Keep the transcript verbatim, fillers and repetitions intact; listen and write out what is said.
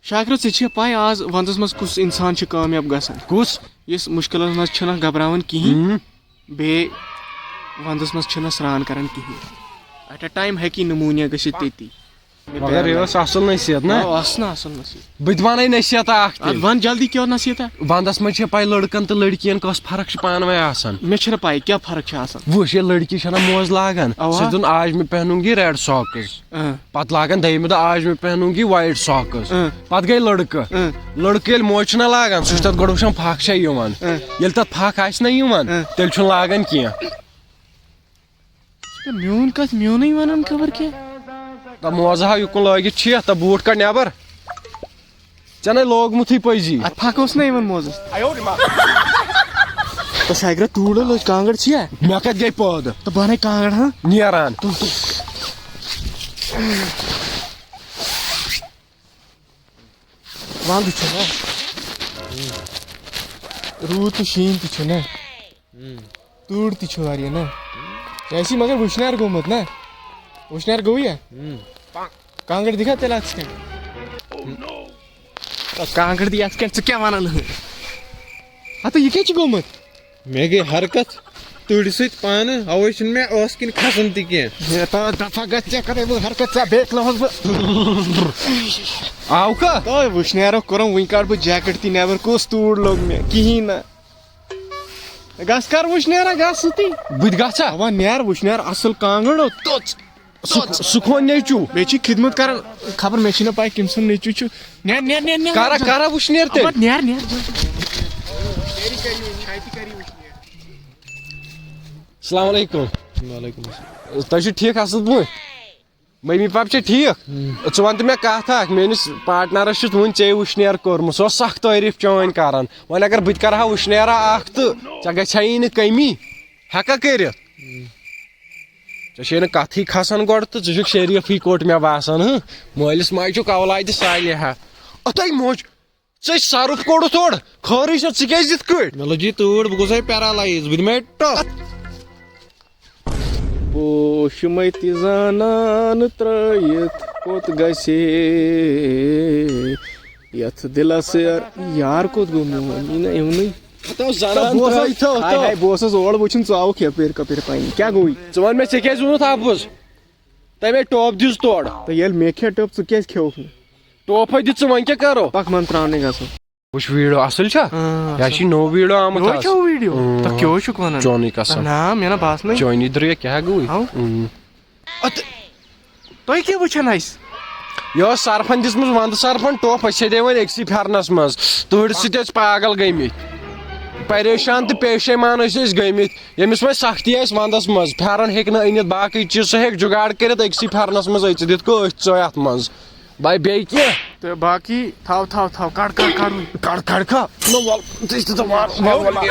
شاکرو، ژےٚ چھےٚ پَے آز ونٛدس منٛز کُس انسان چھُ کامیاب گژھان؟ کُس؟ یُس مُشکلن منٛز چھُنہٕ گھبراوان کِہیٖنۍ، ہُم۔ بیٚیہِ ونٛدس منٛز چھُنہٕ سرٛان کران کِہیٖنۍ۔ At a time ہیٚکہِ pneumonia گٔژھِتھ تٔتی۔ مگر یہِ ٲس اصل نصیحت، نہ؟ آ، ٲس نہ اصل نصیحت۔ بہٕ تہِ وَنَے نصیحت اکھ تیٚلہِ۔ اَدٕ وَن جلدی، کیٛاہ نصیحت؟ ونٛدس منٛز چھےٚ پَے لڑکن تہٕ لڑکِین کۄس فرق چھِ پانہٕ ؤنۍ آسان۔ مےٚ چھَنہٕ پَے کیٛاہ فرق چھِ آسان۔ وٕچھ، ییٚلہِ لڑکی چھےٚ نہ موزٕ لاگان، اوا۔ سُہ چھِ دَپان، "آج میں پہنوں گی ریڈ ساکس۔" اۭں۔ پتہٕ لاگان دوٚیمہِ دۄہ، "آج میں پہنوں گی وایٹ ساکس۔" اۭں۔ پتہٕ گٔے لڑکہٕ۔ اۭں۔ لڑکہٕ ییٚلہِ موزٕ چھُنہ لاگان، سُہ چھُ تتھ گۄڈٕ وٕچھان پھکھ چھا یِوان۔ اۭں۔ ییٚلہِ تتھ پھکھ آسہِ نہ یِوان، اۭں۔ تیٚلہِ چھُنہٕ لاگان کینٛہہ۔ ژٕ کیٛاہ میون کتھ میونٕے ونان خبر کیٛاہ؟ تہٕ موزٕ ہا یُکُن لٲگِتھ چھِ، تہٕ بوٗٹھ کڑ نٮ۪بر۔ ژےٚ نے لوگمُتٕے پٔزی۔ اتھ پھکھ اوس نہ یِوان موزس۔ تہٕ ساگرا توٗڑ لٔج کانٛگٕر چھِیا؟ مےٚ کتہِ گٔے پٲدٕ؟ تہٕ بنٲے کانٛگٕر، ہاں؟ نیران۔ تُل، تُل۔ ونٛدٕ چھُ نا؟ روٗد تہٕ شیٖن تہِ چھُ نا؟ توٗڑ تہِ چھُ واریاہ نا؟ ژےٚ آسی مگر وٕشنیر گوٚمُت نا؟ وٕشنیر گوٚو یا؟ کانٛگٕر دِکھا تیٚلہِ اَتھ سۭتۍ؟ کانٛگٕر دی اَتھ کَنہِ، ژٕ کیٛاہ وَنان؟ ہَتہٕ یہِ کیٛاہ چھُ گوٚمُت؟ مےٚ گٔے حرکت تۭرِ سۭتۍ پانہٕ، اَوَے چھُنہٕ مےٚ ٲس کِنۍ کھَسان تہِ کینٛہہ۔ ہے، تا دفعہ گژھ ژےٚ کَرَے بہٕ حرکت، ژےٚ بیٚیہِ کھُلاوَس بہٕ۔ آو کَتھ؟ تۄہہِ وٕشنیرو کوٚرُم، وٕنہِ کَڑٕ بہٕ جیکٹ تہِ نٮ۪بر، کُس توٗڑ لوٚگ مےٚ؟ کِہیٖنۍ نہٕ۔ گژھ کر وٕشنیرا، گژھ سُتی۔ بہٕ تہِ گژھا؟ اَوا نیر وٕشنیر، اَصٕل کانٛگٕر او، توٚژ۔ سُہ، سُہ کھوٚن نیٚچوٗ۔ مےٚ چھِ خدمت کران، خبر مےٚ چھِنہٕ پَے کٔمۍ سُنٛد نیٚچوٗ چھُ۔ نیر، نیر، نیر، نیر۔ کرا، کرا وٕشنیر تیٚلہِ؟ اَوا، نیر، نیر۔ السلام علیکم۔ وعلیکم السلام۔ تُہۍ چھِو ٹھیٖک اَصٕل پٲٹھۍ؟ ممی پاپہٕ چھا ٹھیٖک؟ ژٕ وَن تہٕ مےٚ کَتھ اَکھ، میٛٲنِس پاٹنَرَس چھُتھ وٕنہِ ژےٚ وٕشنیر کوٚرمُت، سُہ اوس سَخ تعٲریٖف چٲنۍ کَران۔ وۄنۍ اگر بہٕ تہِ کَرٕ ہا وٕشنیرا اَکھ تہٕ ژےٚ گژھِ ہا یی نہٕ کٔمی، ہٮ۪کھا کٔرِتھ؟ ژےٚ چھے نہٕ کَتھٕے کھَسان گۄڈٕ تہٕ ژٕ چھُکھ شریٖفٕے کوٚٹ مےٚ باسان، ہٕنٛہ؟ مٲلِس ماجہِ چھُکھ اولادِ صالحہ۔ اَتَے موج، ژےٚ سرُپھ کوٚڑُتھ اورٕ، خٲرٕے چھا، ژٕ کیٛازِ یِتھ کٲٹھۍ؟ مےٚ لٔج یہِ تۭر، بہٕ گوٚژھُس ہے paralyze، بہٕ دِمہٕ ہے ٹۄپھ۔ پوش مٔتۍ زنان ترٲیِتھ کوٚت گژھِ یتھ دلس یار؟ یار کوٚت گوٚو میون؟ یہِ نہ یِونٕے۔ تو زنان بہٕ اوسُس ترٲو-، یِتھو، ہاے، یِتھو۔ ہاے، بہٕ اوسُس اورٕ وٕچھُن، ژٕ آوُکھ یپٲرۍ کپٲرۍ پنٕنۍ۔ کیٛاہ گوٚوُے؟ ژٕ وَن مےٚ، ژےٚ کیٛازِ ووٚنُتھ اَپُز؟ تَمے ٹوپھ دِژ تورٕ۔ تہٕ ییٚلہِ مےٚ کھےٚ ٹوپھ، ژٕ کیٛازِ کھیوٚوُکھ نہٕ؟ ٹوپھے دِژ ژٕ، وۄنۍ کیٛاہ کرو؟ پکھ من ترٛاونٕے گژھو۔ وٕچھ video، اصل چھا؟ آ، یہِ اصل۔ چھِ نوٚو video آمُت نوٚو آز۔ چھا video؟ اۭں۔ تۄہہِ کیٛاہ حظ چھُکھ وَنان؟ چونٕے قسم۔ نہ، مےٚ نہ باسنٕے۔ چٲنی درٛے کیٛاہ گوٚوُے؟ ہاو۔ اۭں۔ اَدٕ تۄہہِ کیٛاہ وٕچھان اَسہِ؟ یہِ ٲس سرپھن دِژمٕژ، ونٛدٕ سرپھن ٹوپھ، أسۍ چھِ دِوان أکسٕے پھٮ۪رنس منٛز۔ تۭرِ سۭتۍ ٲسۍ پاگل گٔمٕتۍ۔ پریشان تہٕ پیشیمان ٲسۍ أسۍ گٔمٕتۍ۔ ییٚمِس وۄنۍ سختی آسہِ ونٛدس منٛز، پھٮ۪رن ہیٚکہِ نہٕ أنِتھ، باقٕے چیٖز، سُہ ہیٚکہِ جُگاڑ کٔرِتھ أکسٕے پھٮ۪رنس منٛز أژِتھ، یِتھ کٔنۍ أسۍ ژٲے اتھ منٛز۔ بھاے، بیٚیہِ کینٛہہ؟ تہٕ باقٕے تھاو، تھاو، تھاو، کڑ، کڑ، کڑ وۄنۍ۔ کڑ، کڑ، کڑ۔ نہ، وَل، ژٕ چھِ تہٕ وَل، وَل، وَل۔